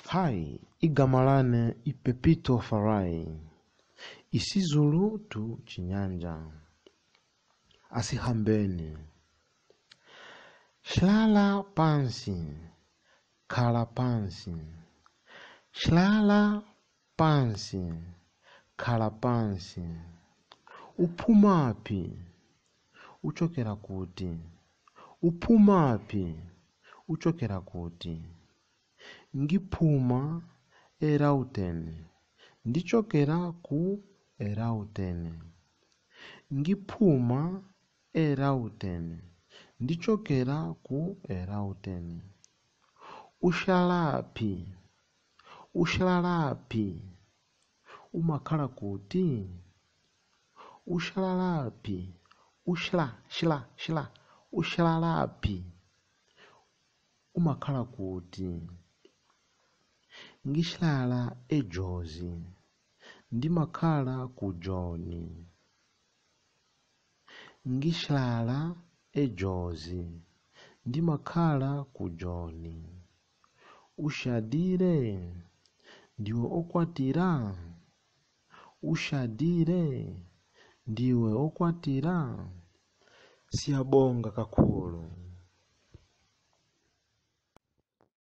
Hi, igama lane iPepito Farai. isiZulu to Chinyanja. Asihambeni. Hlala pansi, khala pansi. Hlala pansi, khala pansi. Uphumaphi? Uchokera kuti? Uphumaphi? Uchokera kuti? Ngiphuma eGauteng. Ndichokera ku eGauteng. Ngiphuma eGauteng. Ndichokera ku eGauteng. Uhlalaphi? Uhlalaphi? Umakhala kuti? Uhlalaphi? Uhla, hla, hla. Uhlalaphi? Umakhala kuti? Ngihlala eJozi. Ndimakhala ku Joni. Ngihlala eJozi. Ndimakhala ku Joni. Ushadile? Ndiwe okwatira? Ushadile? Ndiwe okwatira? Siyabonga kakhulu.